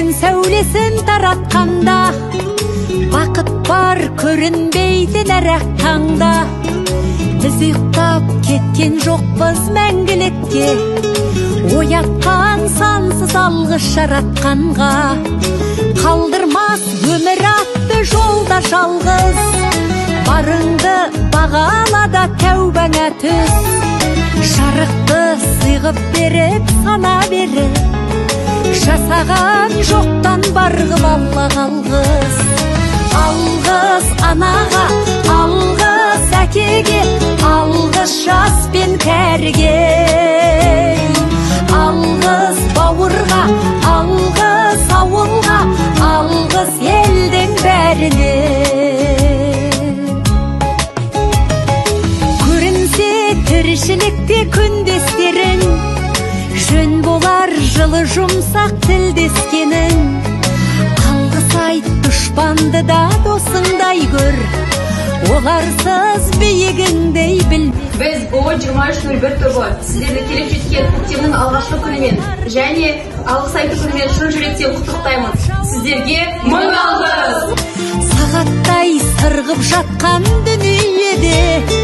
Күн сәулесін таратқанда, бақыт бар көрінбейтін әр ақ таңда. Біз ұйықтап кеткен жоқпыз мәңгілікке, оятқан сансыз алғыс жаратқанға. Қалдырмас өмір атты жолда жалғыз, барыңды бағала да тәубаңа түс. Жарықты сыйғып беріп, сана беріп, жасаған жоқтан бар ғып Аллаға алғыс. Алғыс анаға, алғыс әкеге, алғыс жас пен кәріге. Алғыс бауырға, алғыс ауылға, алғыс елдің бәріне. Көрінсе тіршілікте күндестерің, жөн болар жылы жұмсақ тілдескенің. Алғыс айт дұшпанды да досыңдай көр, оларсыз биігіңдей білмес. Біз ГО 2301 тобы сіздерді келіп жеткен көктемнің алғашқы күнімен және алғыс айту күнімен шын жүректен құттықтаймыз. Сіздерге мың алғыс! Сағаттай сырғып жатқан дүниеде.